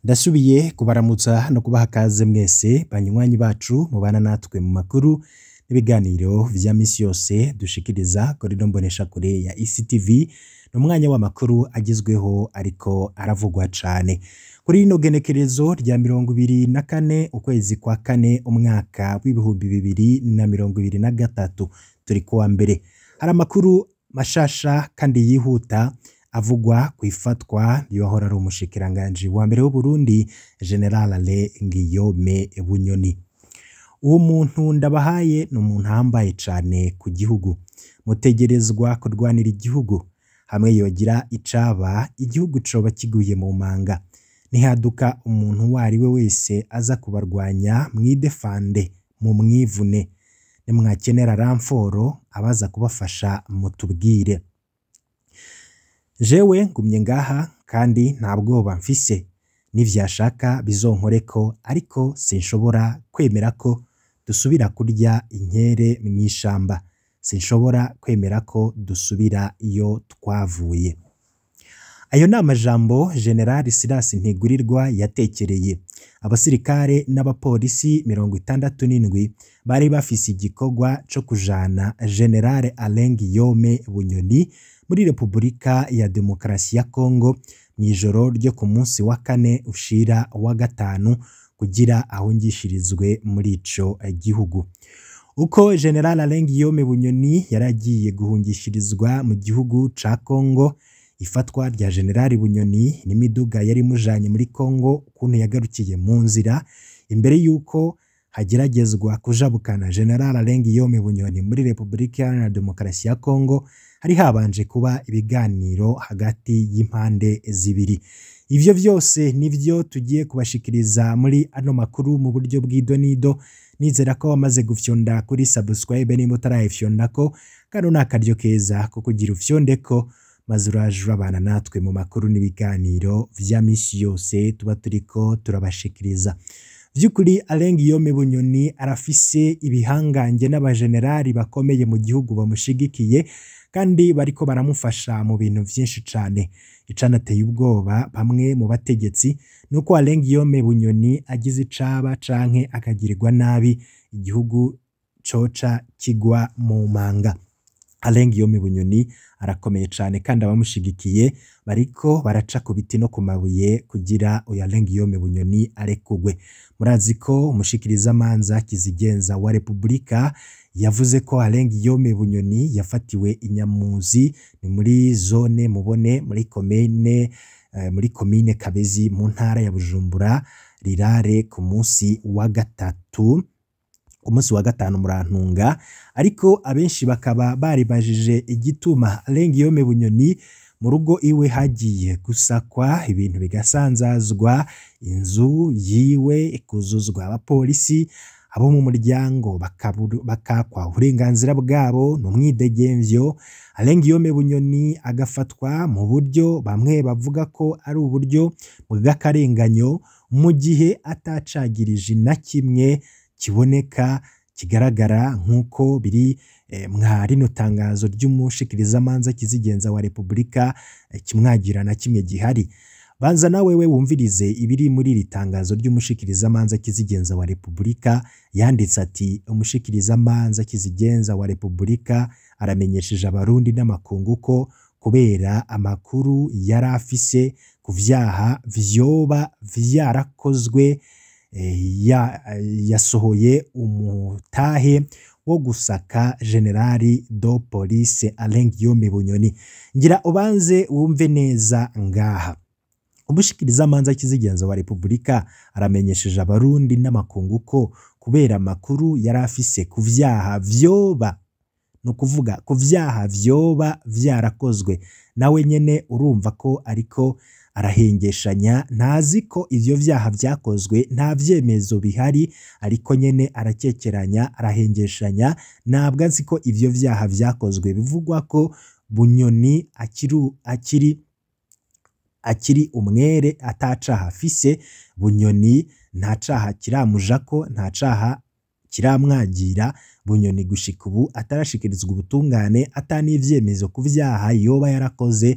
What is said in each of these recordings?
Ndasubiye kubaramutsa no kubaha kaze mwese banywanyi bacu mubana natwe mu makuru n'ibiganiro vya misi yose dushikiriza kuri ino mboneshakure ya ECTV. Ni umwanya w'amakuru agezweho ariko aravugwa cane. Kuri rino genekerezo rya 24 ukwezi kwa kane umwaka w'2023, turi kuwa mbere, hari amakuru mashasha kandi yihuta avugwa ku ifatwa ry'uwahora ari umushikiranganji wa mbere w'Uburundi, General Alain Guillaume Bunyoni. Uwo muntu ndabahaye ni umuntu ahambaye cane ku gihugu, mutegerezwa kurwanira igihugu. Hamwe yogira icaba, igihugu coba kiguye mu manga. Nihaduka umuntu uwo ari we wese aza kubarwanya, mwidefande mu mwivune. Nimwakenera ramforo abaza kubafasha mutubwire. Jewe ngumye ngaha kandi nta bwoba mfise, nivyashaka bizonkoreko, ariko sinshobora kwemera ko dusubira kurya inkere mw'ishamba, sinshobora kwemera ko dusubira iyo twavuye. Ayo ni amajambo General Silas Ntigurirwa yatekereye abasirikare n'abapolisi 67 bari bafise igikorwa co kujana General Alain Guillaume Bunyoni muri Repubulika ya Demokarasi ya Kongo mw'ijoro ryo ku munsi wa kane ushira wa gatanu kugira ahungishirizwe muri ico gihugu. Uko General Alain Guillaume Bunyoni yaragiye guhungishirizwa mu gihugu ca Kongo, ifatwa rya General Bunyoni n'imiduga yari imujanye muri Kongo, ukuntu yagarukiye mu nzira imbere yuko hageragezwa kujabukana General Alain Guillaume Bunyoni muri Repubulika Iharanira Demokarasi ya Kongo, hari habanje kuba ibiganiro hagati y'impande zibiri. Ivyo vyose nivyo tugiye kubashikiriza muri ano makuru mu buryo bw'idonido. Nizera ko wamaze gufyonda kuri subscribe, nimba utarayifyondako kano ni akaryo keza ko kugira ufyondeko, maze uraje urabana natwe mu makuru n'ibiganiro vya misi yose tuba turiko turabashikiriza. Vy'ukuri Alain Guillaume Bunyoni arafise ibihangange n'abajenerali bakomeye mu gihugu bamushigikiye kandi bariko baramufasha mu bintu vyinshi cane. Icanateye ubwoba bamwe mu bategetsi nuko Alain Guillaume Bunyoni agize icaba canke akagirirwa nabi, igihugu coca kigwa mu manga. Alain Guillaume Bunyoni arakomeye cane kandi abamushigikiye bariko baraca ku biti no ku mabuye kugira uyu Alain Guillaume Bunyoni arekugwe. Murazi ko umushikirizamanza kizigenza wa Repubulika yavuze ko Alain Guillaume Bunyoni yafatiwe inyamuzi, ni muri zone mubone muri komine Kabezi mu ntara ya Bujumbura rirare ku munsi wa gatatu, ku munsi wa gatanu murantunga. Ariko abenshi bakaba baribajije igituma Alain Guillaume Bunyoni mu rugo iwe hagiye gusakwa, ibintu bigasanzazwa, inzu yiwe ikuzuzwa abapolisi, abo mu muryango bakakwa uburenganzira bwabo n'umwidegemvyo. Alain Guillaume Bunyoni agafatwa mu buryo bamwe bavuga ko ari uburyo bw'akarenganyo, mu gihe atacagirije na kimwe kiboneka kigaragara nk'uko biri mwa rino tangazo ry'umushikirizamanza kizigenza wa Repubulika, kimwagira na kimwe gihari. Banza na wewe wumvirize ibiri muri iri tangazo ry'umushikirizamanza kizigenza wa Repubulika. Yanditse ati: umushikirizamanza kizigenza wa Repubulika aramenyesheje abarundi n'amakungu ko kubera amakuru yari afise ku vyaha vyoba vyarakozwe, yasohoye umutahe wo gusaka General do Police Alain Guillaume Bunyoni. Ngira ubanze wumve neza ngaha. Umushikirizamanza kizigenza wa Repubulika aramenyesheje abarundi n'amakungu ko kubera amakuru yari afise ku vyaha vyoba, no kuvuga ku vyaha vyoba vyarakozwe, nawe nyene urumva ko ariko arahengeshanya, ntazi ko ivyo vyaha vyakozwe, nta vyemezo bihari, ariko nyene arakekeranya, arahengeshanya, ntabwo azi ko ivyo vyaha vyakozwe. Bivugwa ko Bunyoni akiri umwere, atacaha afise. Bunyoni nta caha kiramujako, nta caha kiramwagira. Bunyoni gushika ubu atarashikirizwa ubutungane, ata n'ivyemezo ku vyaha yoba yarakoze.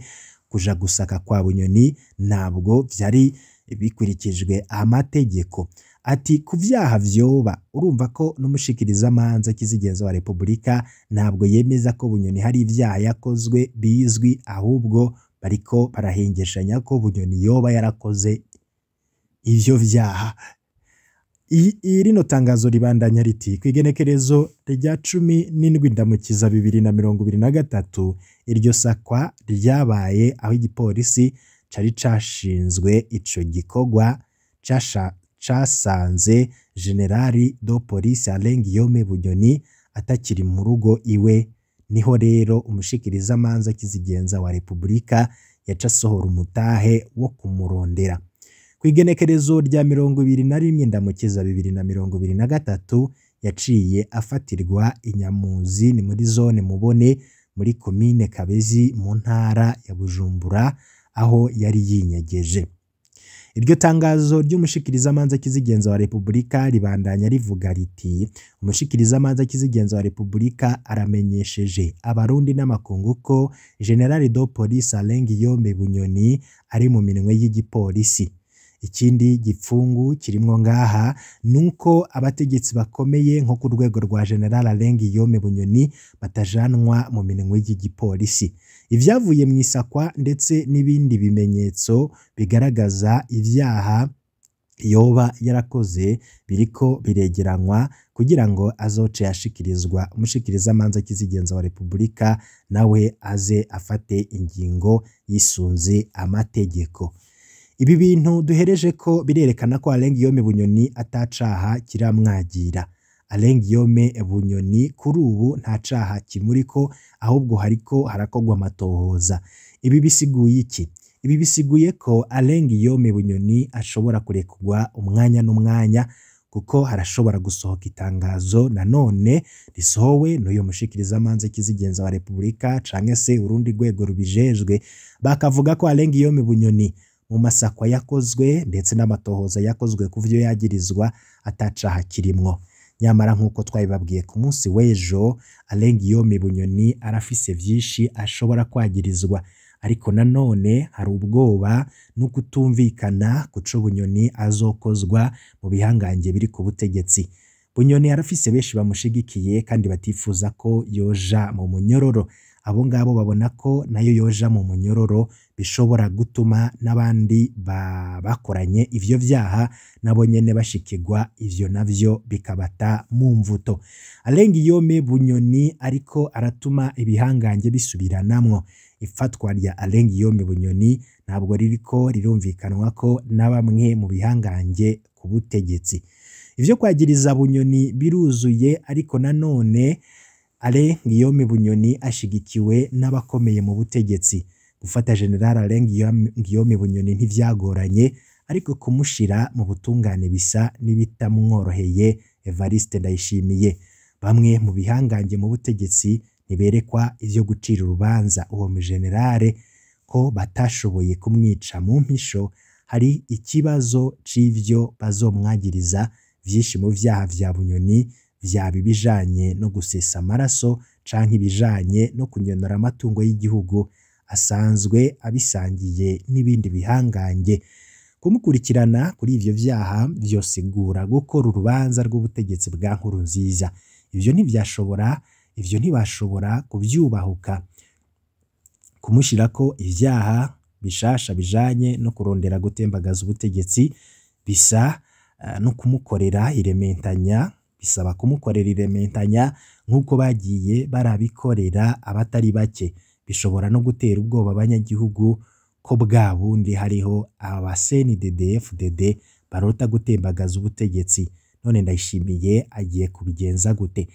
Kuja gusaka kwa Bunyoni ntabwo vyari bikurikijwe amategeko. Ati ku vyaha vyoba, urumva ko n'umushikirizamanza kizigenza wa Republika ntabwo yemeza ko Bunyoni hari ivyaha yakozwe bizwi, ahubwo bariko barahengeshanya ko Bunyoni yoba yarakoze ivyo vyaha. Rino tangazo ribandanya riti kw'igenekerezo rya 17 Ndamukiza 2023 iryo sakwa ryabaye aho igipolisi cari cashinzwe ico gikorwa casanze Generali do Police Alain Guillaume Bunyoni atakiri mu rugo iwe. Niho rero umushikirizamanza kizigenza wa Republika yaca asohora umutahe wo kumurondera. Kw'igenekerezo rya 21 Ndamukiza 2023 yaciye afatirwa Inyamuzi, ni muri zone Mubone muri komine Kabezi mu ntara ya Bujumbura aho yari yinyegeje. Iryo tangazo ry'umushikirizamanza kizigenza wa Republika ribandanya rivuga riti umushikirizamanza kizigenza wa Republika aramenyesheje abarundi n'amakungu ko General do Police Alain Guillaume Bunyoni ari mu minwe y'igipolisi. Ikindi gipfungu kirimwo ngaha nuko abategetsi bakomeye nko ku rwego rwa General Alain Guillaume Bunyoni batajanwa mu minwe y'igipolisi. Ivyavuye mu isakwa ndetse n'ibindi bimenyetso bigaragaza ivyaha yoba yarakoze biriko biregeranywa kugira ngo azoce ashikirizwa umushikirizamanza kizigenza wa Republika nawe aze afate ingingo yisunze amategeko. Ibi bintu duhereje ko birerekana ko Alain Guillaume Bunyoni atacaha kiramwagira. Alain Guillaume Bunyoni kuri ubu nta caha kimuriko, ahubwo hariko harakogwa amatohoza. Ibi bisiguye iki? Ibi bisiguye ko Alain Guillaume Bunyoni ashobora kurekurwa umwanya n'umwanya, kuko harashobora gusohoka itangazo nanone risohowe n'uyu mushikirizamanza kizigenza wa Republika canke se urundi rwego rubijejwe, bakavuga ko Alain Guillaume Bunyoni mu masakwa yakozwe ndetse n'amatohoza yakozwe ku vyo yagirizwa atacaha kirimwo. Nyamara nk'uko twabibabwiye ku munsi w'ejo, Alain Guillaume Bunyoni arafise vyinshi ashobora kwagirizwa, ariko nanone hari ubwoba no kutumvikana kuco Bunyoni azokozwa mu bihangange biri ku butegetsi. Bunyoni arafise benshi bamushigikiye kandi batifuza ko yoja mu munyororo. Abo ngabo babona ko nayo yoja mu munyororo bishobora gutuma n'abandi bakoranye ivyo vyaha nabo nyene bashikirwa, ivyo navyo bikabata mu mvuto. Alain Guillaume Bunyoni ariko aratuma ibihangange bisubiranamwo. Ifatwa rya Alain Guillaume Bunyoni ntabwo ririko rirumvikanwa ko na bamwe mu bihangange ku butegetsi. Ivyo kwagiriza Bunyoni biruzuye, ariko nanone Alain Guillaume Bunyoni ashigikiwe n'abakomeye mu butegetsi. Gufata General Alain Guillaume Bunyoni ntivyagoranye, ariko kumushira mu butungane bisa n'ibitamworoheye Evariste Ndayishimiye. Bamwe mu bihangange mu butegetsi ntiberekwa ivyo gucira urubanza uwo mugenerale ko batashoboye kumwica mu mpisho. Hari ikibazo c'ivyo bazomwagiriza vyinshi mu vyaha vya Bunyoni, vyaba ibijanye no gusesa amaraso canke ibijanye no kunyonora amatungo y'igihugu, asanzwe abisangiye n'ibindi bihangange. Kumukurikirana kuri ivyo vyaha vyosigura gukora urubanza rw'ubutegetsi bwa Nkurunziza. Ivyo ntivyashobora, ivyo ntibashobora kuvyubahuka. Kumushirako ivyaha bishasha bijanye no kurondera gutembagaza ubutegetsi bisa no kumukorera irementanya, bisaba kumukorera irementanya nk'uko bagiye barabikorera abatari bake. Bishobora no gutera ubwoba abanyagihugu ko bwa bundi hariho aba CNDD-FDD barota gutembagaza ubutegetsi. None Ndayishimiye agiye kubigenza gute?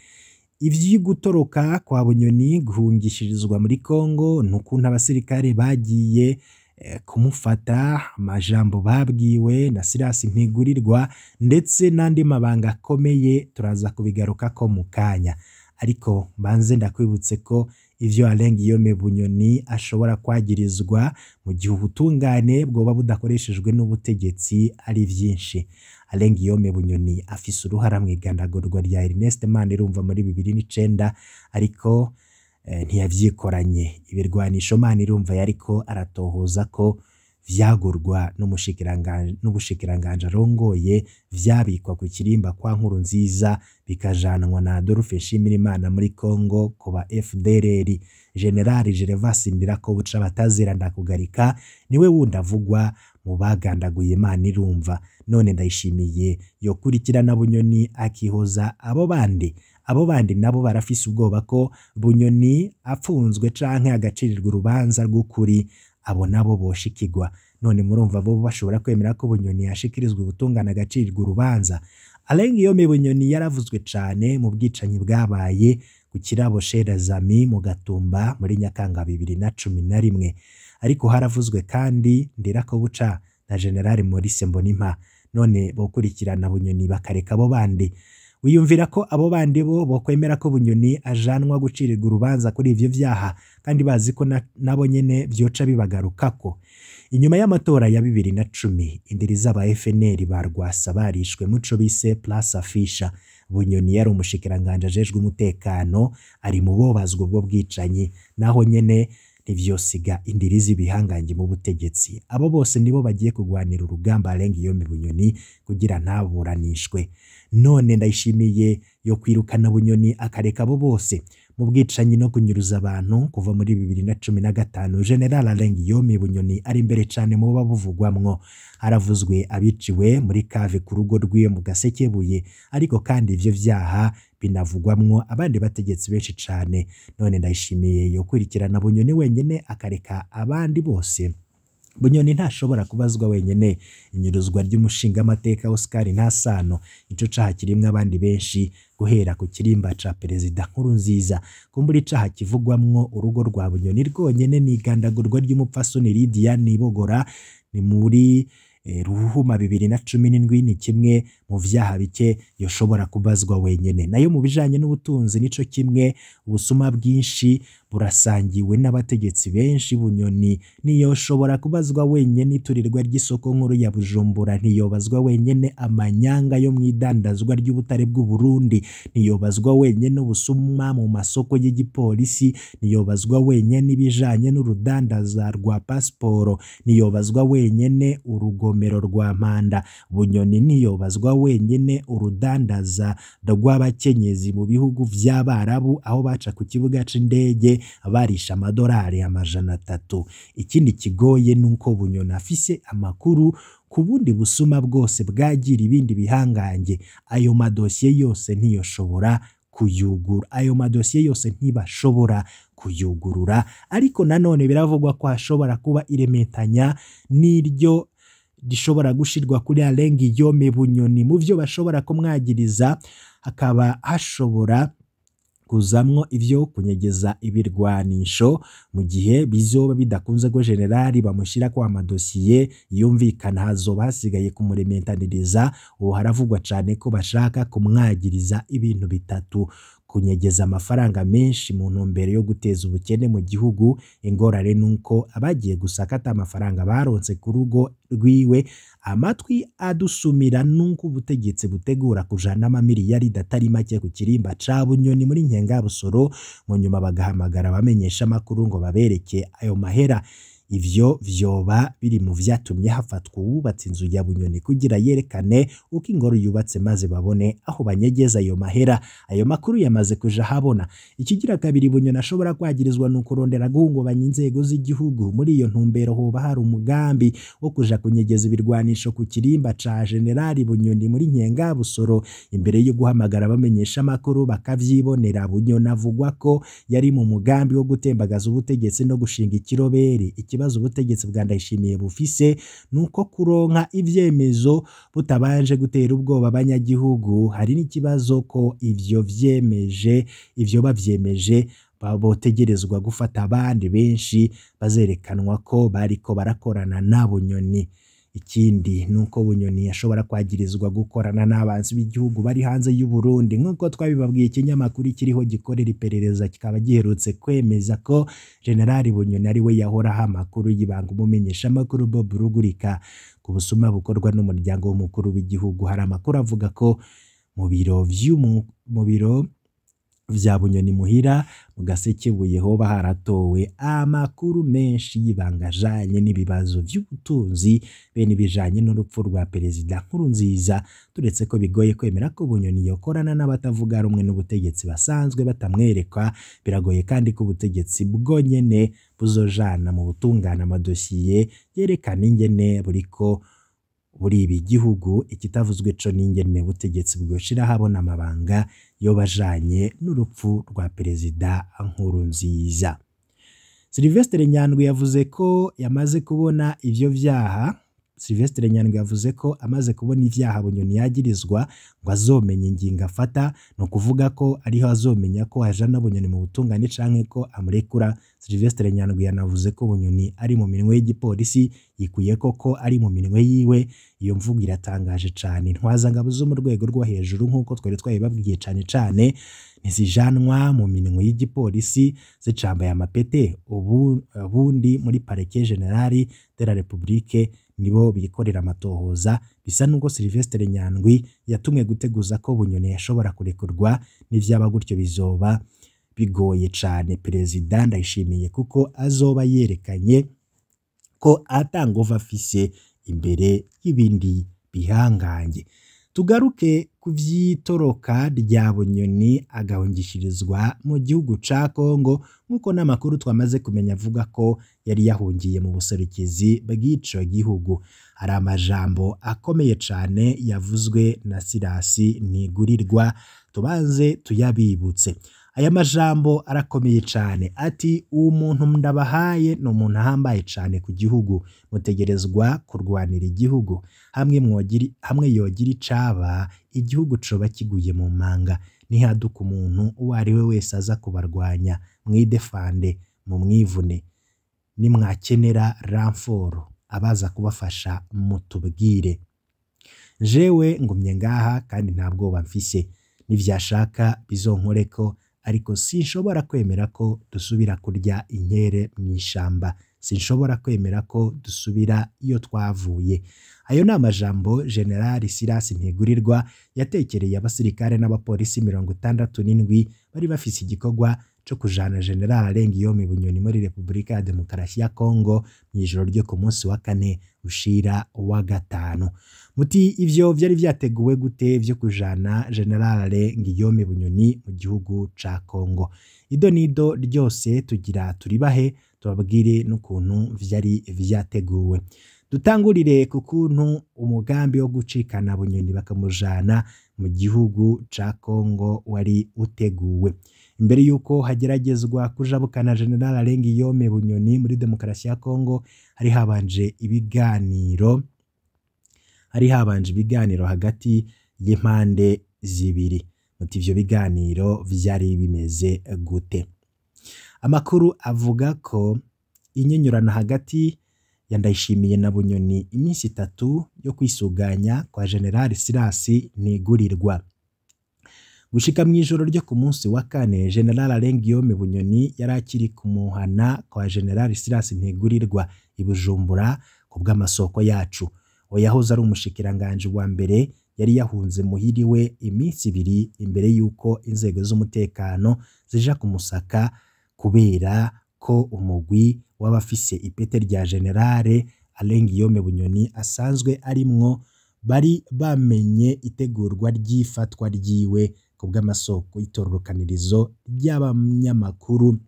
Ivy'ugutoroka kwa Bunyoni guhungishirizwa muri Kongo n'ukuntu abasirikare bagiye kumufata, amajambo babwiwe na Silas Ntigurirwa ndetse n'andi mabanga akomeye turaza kubigarukako mu kanya. Ariko mbanze ndakwibutse ko ivyo Alain Guillaume Bunyoni ashobora kwagirizwa mu gihe ubutungane bwoba budakoreshejwe n'ubutegetsi ari vyinshi. Alain Guillaume Bunyoni afise uruhara mw'igandagurwa rya Ernest Manirumva muri 2009, ariko ntiyavyikoranye. Ibirwanisho Manirumva yariko aratohoza ko vyagurwa n'ubushikiranganje arongoye vyabikwa ku kirimba kwa Nkurunziza bikajanwa na Adolphe Nshimirimana muri Congo ku ba FDLR. General Gervas Ndirakobuca batazira ndakugarika niwe wundi avugwa mu bagandaguye Manirumva. None Ndayishimiye yokurikirana Bunyoni akihoza abo bandi. Abo bandi nabo barafise ubwoba ko Bunyoni apfunzwe canke agacirirwa urubanza rw'ukuri, abo nabo boshikirwa. None murumva bo bashobora kwemera ko Bunyoni yashikirizwa ubutungane agacirirwa urubanza? Alain Guillaume Bunyoni yaravuzwe cane mu bwicanyi bwabaye ku kirabo Sherazami mu Gatumba muri Nyakanga 2011, ariko haravuzwe kandi Ndirakobuca na General Maurice Mbonimpa. None bokurikirana Bunyoni bakareka abo bandi? Wiyumvira ko abo bandi bo bokwemera ko Bunyoni ajanwa gucirirwa urubanza kuri ivyo vyaha, kandi bazi ko nabo nyene vyoca bibagarukako? Inyuma y'amatora ya 2010, indiri z'aba FNL ba Rwasa barishwe muco bise Place Afisha. Bunyoni yari umushikiranganje ajejwe umutekano, ari mu bobazwa ubwo bwicanyi, naho nyene ntivyosiga indiri z'ibihangange mu butegetsi. Abo bose nibo bagiye kugwanira urugamba Alain Guillaume Bunyoni kugira ntaburanishwe. None Ndayishimiye yo kwirukana Bunyoni akareka abo bose mu bwicanyi no kunyuruza abantu kuva muri 2015. General Alain Guillaume Bunyoni ari imbere cane mu babuvugwamwo. Haravuzwe abiciwe muri kave ku rugo rwiwe mu Gasekebuye, ariko kandi ivyo vyaha binavugwamwo abandi bategetsi benshi cane. None Ndayishimiye yo kwirikirana Bunyoni wenyene akareka abandi bose? Bunyoni ntashobora kubazwa wenyene. Inyuruzwa ry'umushingamateka Oscar Ntasano ico caha kirimwo abandi benshi, guhera ku kirimba ca Perezida Nkurunziza. Kumbura icaha kivugwamwo urugo rwa Bunyoni rwonyene n'igandagurwa ry'umupfasoni Lydia Nibogora ni muri Ruhuma 2017, ni kimwe mu vyaha bike yoshobora kubazwa wenyene. Nayo mu bijanye n'ubutunzi nico kimwe, ubusuma bwinshi burasangiwe n'abategetsi benshi. Bunyoni niyoshobora kubazwa wenyene. Iturirwa ry'isoko nkuru ya Bujumbura ntiyobazwa wenyene. Amanyanga yo mwidandazwa ry'ubutare bw'u Burundi ntiyobazwa wenyene. Ubusuma mu masoko y'igipolisi ntiyobazwa wenyene. Ibijanye n'urudandaza rwa pasiporo ntiyobazwa wenyene. Urugomero rwa Mpanda Bunyoni ntiyobazwa wenyene. Urudandaza rw'abakenyezi mu bihugu vy'Abarabu aho baca ku kibuga c'indege barisha amadorari 300. Ikindi kigoye nuko Bunyoni afise amakuru ku bundi busuma bwose bwagira ibindi bihangange. Ayo madosiye yose ntiyoshobora kuyugura, ayo madosiye yose ntibashobora kuyugurura. Ariko nanone biravugwa ko hashobora kuba iremetanya n'iryo gishobora gushirwa kuri Alain Guillaume Bunyoni. Mu vyo bashobora kumwagiriza hakaba hashobora kuzamwo ivyo kunyegeza ibirwanisho, mu gihe bizoba bidakunze ko generali bamushira kwa amadosiye yumvikana, hazoba hasigaye kumurementaniriza. Ubu haravugwa cane ko bashaka kumwagiriza ibintu bitatu: kunyegeza amafaranga menshi mu ntumbero yo guteza ubukene mu gihugu. Ingorane nuko abagiye gusakata amafaranga baronse ku rugo rwiwe, amatwi adusumira nuko ubutegetsi butegura kujana amamiliyari atari make ku kirimba ca Bunyoni muri Nkengabusoro, mu nyuma bagahamagara abamenyesha amakuru ngo babereke ayo mahera. Ivyo vyoba biri mu vyatumye hafatwa uwubatse inzu ya Bunyoni kugira yerekane uko ingoro yubatse maze babone aho banyegeza ayo mahera. Ayo makuru yamaze kuja habona. Ikigira kabiri Bunyoni ashobora kwagirizwa ni ukurondera guhungabanya inzego z'igihugu. Muri iyo ntumbero hoba hari umugambi wo kuja kunyegeza ibirwanisho ku kirimba ca Generali Bunyoni muri Nkengabusoro imbere yo guhamagara abamenyesha amakuru bakavyibonera. Bunyoni avugwa ko yari mu mugambi wo gutembagaza ubutegetsi no gushinga ikiroberi. Ikibazo ubutegetsi bwa Ndayishimiye bufise nuko kuronka ivyemezo butabanje gutera ubwoba abanyagihugu. Hari n'ikibazo ko ivyo vyemeje, ivyo bavyemeje babotegerezwa gufata abandi benshi bazerekanwa ko bariko barakorana na Bunyoni. Ikindi nuko Bunyoni ashobora kwagirizwa gukorana n'abanzi b'igihugu bari hanze y'u Burundi, nkuko twabibabwiye. Ikinyamakuru kiriho gikorera iperereza kikaba giherutse kwemeza ko Generali Bunyoni ari we yahoraho amakuru y'ibanga umumenyesha amakuru Bob Rugurika ku busuma bukorwa n'umuryango w'umukuru w'igihugu. Hari amakuru avuga ko mu biro vya Bunyoni muhira mu Gasekebuye hoba haratowe amakuru menshi y'ibanga ajanye n'ibibazo vy'ubutunzi bene ibijanye n'urupfu rwa Perezida Nkurunziza, turetse ko bigoye kwemera ko Bunyoni yokorana n'abatavuga rumwe n'ubutegetsi basanzwe batamwereka. Biragoye kandi ko ubutegetsi bwonyene buzojana mu butungane amadosiye yerekana ingene buriko buri ibi gihugu. Ikitavuzwe co n'ingene ubutegetsi bwoshira habona amabanga yobajanye n'urupfu rwa Perezida Nkurunziza. Sylvestre Nyandwi yavuze ko yamaze kubona ivyo vyaha. Sylvestre Nyandwi yavuze ko amaze kubona ivyaha Bunyoni yagirizwa ngo azomenya ingingo afata, ni ukuvuga ko ariho azomenya ko ajana Bunyoni mu butungane canke ko amurekura. Sylvestre Nyandwi yanavuze ko Bunyoni ari mu minwe y'igipolisi, yikuye koko ari mu minwe yiwe. Iyo mvugo iratangaje cane. Intwazangabo zo mu rwego rwo hejuru nk'uko twari twabibabwiye cane cane ntizijanwa mu minwe y'igipolisi zicambaye amapete. Ubundi muri Parquet General de la République nibo bikorera amatohoza. Bisa nuko Sylvestre Nyandwi yatumwe guteguza ko Bunyoni yashobora kurekurwa, n'ivyaba gutyo bizoba bigoye cane Perezida Ndayishimiye, kuko azoba yerekanye ko atangova afise imbere y'ibindi bihangange. Tugaruke ku vy'itoroka rya Bunyoni agahungishirizwa mu gihugu ca Kongo, nk'uko n'amakuru twamaze kumenya avuga ko yari yahungiye mu buserukizi bw'ico gihugu. Hari amajambo akomeye cane yavuzwe na Sirasi Ntigurirwa, tubanze tuyabibutse. Aya majambo arakomeye cane, ati: uwo muntu ndabahaye ni umuntu ahambaye cane ku gihugu, mutegerezwa kurwanira igihugu, hamwe yogira icaba igihugu coba kiguye mu manga, nihaduka umuntu uwo ari we wese aza kubarwanya mwidefande mumwivune, nimwakenera ramforo abaza kubafasha mutubwire. Jewe ngumye ngaha kandi nta bwoba mfise, nivyashaka bizonkoreko, ariko sinshobora kwemera ko dusubira kurya inkere mw'ishamba, sinshobora kwemera ko dusubira iyo twavuye. Ayo ni amajambo General Silas Ntigurirwa yatekereye abasirikare n'abapolisi 67 bari bafise igikorwa co kujana General Alengiyome Bunyoni muri Repubulika ya Demokarasi ya Kongo mw'ijoro ryo ku munsi wa kane ushira wa gatanu. Muti ivyo vyari vyateguwe gute vyo kujana General Alengiyome Bunyoni mu gihugu ca Kongo? Ido nido ryose tugira turibahe, tubabwire n'ukuntu vyari vyateguwe. Dutangurire ku kuntu umugambi wo gucikana Bunyoni bakamujana mu gihugu ca Kongo wari uteguwe. Imbere yuko hageragezwa kujabukana General Alengiyome Bunyoni muri Demokarasi ya Kongo, hari habanje ibiganiro hagati y'impande zibiri. Muti ivyo biganiro vyari bimeze gute? Amakuru avuga ko inyenyurano hagati ya Ndayishimiye na Bunyoni iminsi 3 yo kwisuganya kwa General Silas Ntigurirwa. Gushika mw'ijoro ryo ku munsi wa kane, General Alengiyome Bunyoni yari akiri kumuhana kwa General Silas Ntigurirwa i Bujumbura ku bw'amasoko yacu. Yahoze ari umushikiranganje wa mbere, yari yahunze muhiriwe iminsi 2 imbere yuko inzego z'umutekano zija kumusaka kubera ko umugwi w'abafise ipete rya General Alengiyome Bunyoni asanzwe arimwo bari bamenye itegurwa ry'ifatwa ryiwe ku bw'amasoko y'itororokanirizo ry'abanyamakuru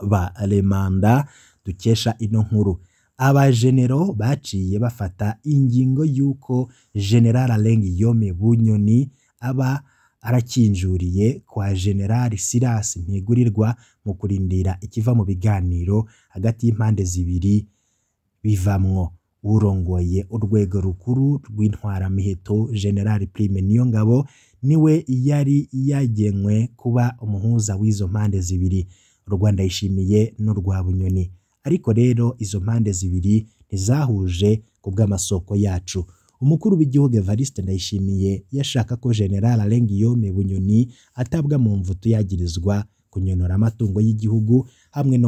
ba Remanda dukesha ino nkuru. Abajenero baciye bafata ingingo yuko General Alengiyome Bunyoni aba arakinjuriye kwa General Silas Ntigurirwa mu kurindira ikiva mu biganiro hagati y'impande zibiri bivamwo. Urongoye urwego rukuru rw'intwaramiheto General Prime Niyongabo niwe yari yagenwe kuba umuhuza w'izo mpande zibiri, urwa Ndayishimiye n'urwa Bunyoni. Ariko rero izo mpande zibiri ntizahuje ku bw'amasoko yacu. Umukuru w'igihugu Evariste Ndayishimiye yashaka ko General Alengiyome Bunyoni atabwa mu mvuto yagirizwa kunyonora amatungo y'igihugu hamwe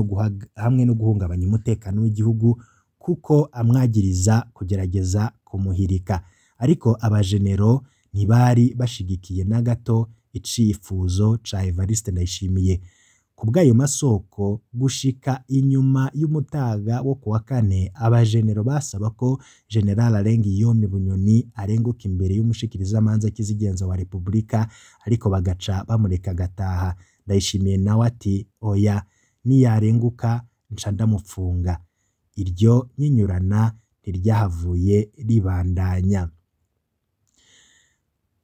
no guhungabanya umutekano w'igihugu, kuko amwagiriza kugerageza kumuhirika. Ariko abajenero ntibari bashigikiye na gato icifuzo ca Evariste Ndayishimiye. Ku bw'ayo masoko, gushika inyuma y'umutaga wo kuwa kane, abajenero basaba ko General Alain Guillaume Bunyoni arenguka imbere y'umushikirizamanza kizigenza wa Repubulika, ariko bagaca bamureka agataha. Ndayishimiye nawe ati oya, niyarenguka nca ndamupfunga. Iryo nyinyurana ntiryahavuye ribandanya.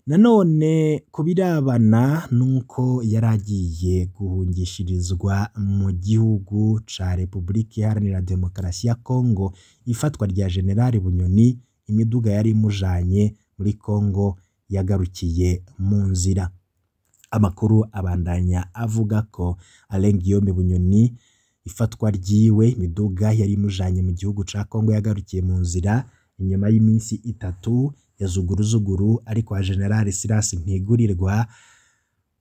Nanone ku birabana nuko yari agiye guhungishirizwa mu gihugu ca Repubulika Iharanira Demokarasi ya Kongo, ifatwa rya General Bunyoni, imiduga yari imujanye muri Kongo yagarukiye mu nzira. Amakuru abandanya avuga ko Alain Guillaume Bunyoni ifatwa ryiwe, imiduga yari imujanye mu gihugu ca Kongo yagarukiye mu nzira inyuma y'iminsi 3 ya zuguruzuguru, ariko wa General Silas Ntigurirwa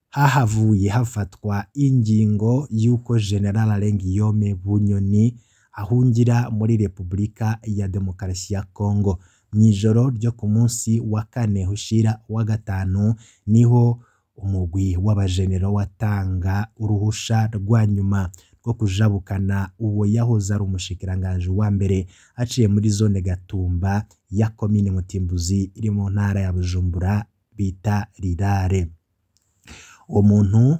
hahavuye hafatwa ingingo y'uko General Alain Guillaume Bunyoni ahungira muri Repubulika ya Demokarasi ya Kongo. Mw'ijoro ryo ku munsi wa kane hushira wa gatanu niho umugwi w'abajenero watanga uruhusha rwa nyuma rwo kujabukana uwo yahoze ari umushikiranganji wa mbere aciye muri zone Gatumba ya komine Mutimbuzi iri mu ntara ya Bujumbura bita Rirare. Uwo muntu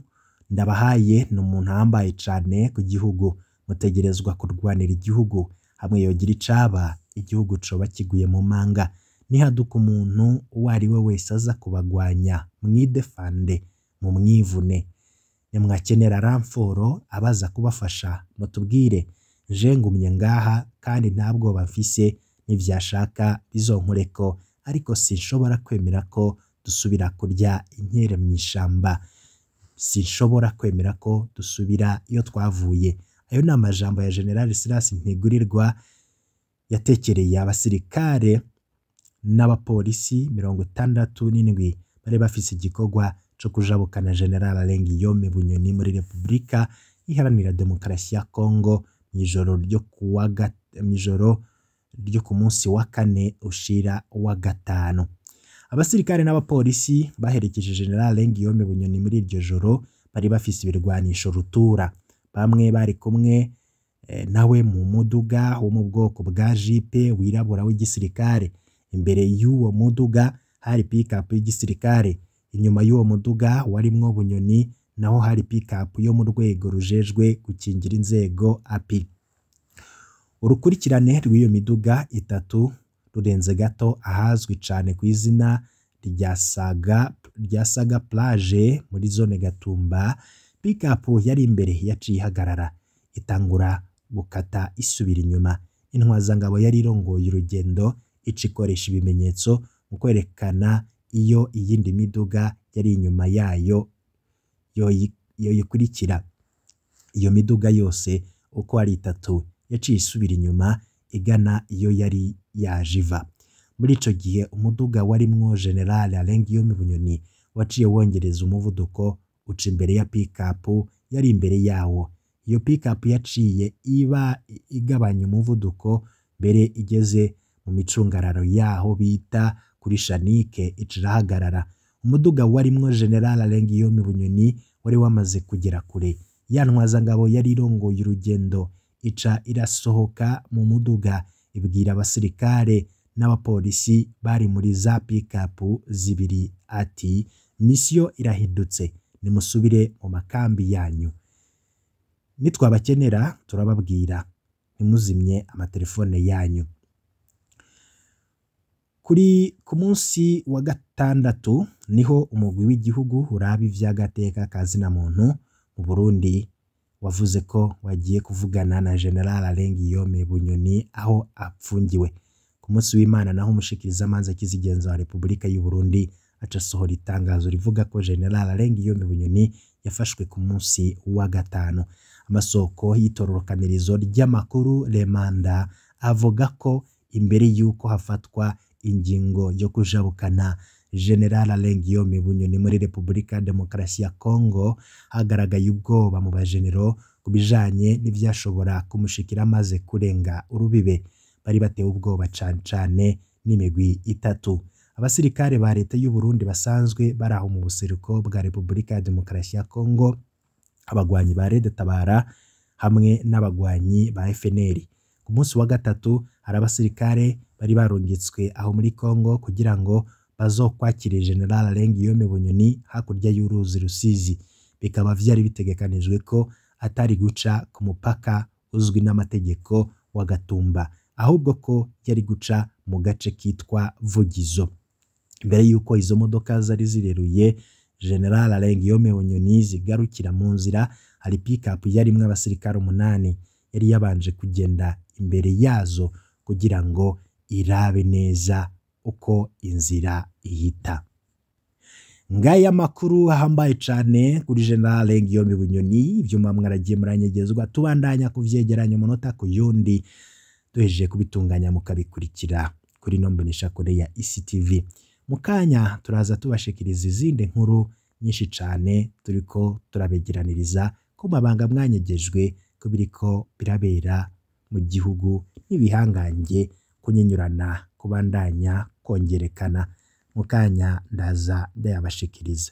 ndabahaye ni umuntu ahambaye cane ku gihugu, mutegerezwa kurwanira igihugu, hamwe yogira icaba igihugu coba kiguye mu manga. Nihaduka umuntu uwo ari we wese aza kubagwanya, mwidefande, mumwivune. Nimwakenera ramforo abaza kubafasha mutubwire, je ngumye ngaha kandi nta bwoba mfise, nivyashaka bizonkoreko, ariko sinshobora kwemera ko dusubira kurya inkere mw'ishamba, sinshobora kwemera ko dusubira iyo twavuye. Ayo ni amajambo ya General Silas Ntigurirwa yatekereye abasirikare n'abapolisi 67 bari bafise igikorwa co kujabukana General Alain Guillaume Bunyoni muri Repubulika Iharanira Demokarasi ya Kongo mw'ijoro ryo ku munsi wa kane ushira wa gatanu. Abasirikare n'abapolisi baherekeje General Alain Guillaume Bunyoni muri iryo joro bari bafise ibirwanisho rutura. Bamwe bari kumwe nawe mu muduga wo mu bwoko bwa jipe wirabura w'igisirikare. Imbere y'uwo muduga hari pick-up y'igisirikare, inyuma y'uwo muduga warimwo Bunyoni naho hari pick-up yo mu rwego rujejwe gukingira inzego API. Urukurikirane rw'iyo miduga 3 rurenze gato ahazwi cane ku izina rya Saga Plage muri zone Gatumba, pick-up yari imbere yaciye ihagarara, itangura gukata isubira inyuma. Intwazangabo yari irongoye urugendo ica ikoresha ibimenyetso mu kwerekana iyo iyindi miduga yari inyuma yayo yoyikurikira. Iyo miduga yose uko ari 3 yaciye isubira inyuma igana iyo yari yaje iva. Muri ico gihe umuduga warimwo General Alain Guillaume Bunyoni waciye wongereza umuvuduko uca imbere ya pick-up yari imbere yawo. Iyo pick-up yaciye iba igabanya umuvuduko mbere igeze mu micungararo yaho bita kuri Shanike ica irahagarara. Umuduga warimwo General Alain Guillaume Bunyoni wari wamaze kugera kure. Ya ntwazangabo yari irongoye urugendo ica irasohoka mu muduga ibwira abasirikare n'abapolisi bari muri za pick-up 2 ati misiyo irahindutse, nimusubire mu makambi yanyu, nitwabakenera turababwira, ntimuzimye amatelefone yanyu. Ku munsi wa gatandatu niho umugwi w'igihugu uraba ivy'agateka ka zina muntu mu Burundi wavuze ko wagiye kuvugana na General Alain Guillaume Bunyoni aho apfungiwe. Ku munsi w'Imana naho umushikirizamanza kizigenza wa Repubulika y'u Burundi aca asohora itangazo rivuga ko General Alain Guillaume Bunyoni yafashwe ku munsi wa gatanu. Amasoko y'itororokanirizo ry'amakuru Remanda avuga ko imbere y'uko hafatwa ingingo yo kujabukana General Alain Guillaume Bunyoni muri Repubulika Demokarasi ya Kongo hagaragaye ubwoba mu bajenero ku bijanye n'ivyashobora kumushikira amaze kurenga urubibe. Bari batewe ubwoba cane cane n'imigwi 3: Abasirikare ba leta y'u Burundi basanzwe bari aho mu buseruko bwa Repubulika ya Demokarasi ya Kongo, abagwanyi ba Red Tabara hamwe n'abagwanyi ba FNL. Ku munsi wa gatatu hari abasirikare bari barungitswe aho muri Kongo kugira ngo bazokwakire General Alain Guillaume Bunyoni hakurya y'uruzi Rusizi. Bikaba vyari bitegekanijwe ko atari guca ku mupaka uzwi n'amategeko wa Gatumba, ahubwo ko yari guca mu gace kitwa Vugizo. Mbere yuko izo modoka zari zireruye General Alain Guillaume Bunyoni zigarukira mu nzira, hari pick-up yarimwo abasirikare 8 yari yabanje kugenda imbere yazo kugira ngo irabe neza uko inzira ihita. Ngaya makuru ahambaye cane kuri General Alain Guillaume Bunyoni, ivyo mwaragiye muranyegezwa, tubandanya kuvyegeranya umunota ku yundi, duhejeje kubitunganya mukabikurikira kuri no mboneshakure ya ICTV. Mukanya turaza tubashikiriza izindi nkuru nyinshi cane turiko turabegeraniriza ku mabanga mwanyegejwe ko biriko birabera mu gihugu n'ibihangange, kunyinyurana kubandanya kongerekana. Mukanya ndaza ndayabashikiriza.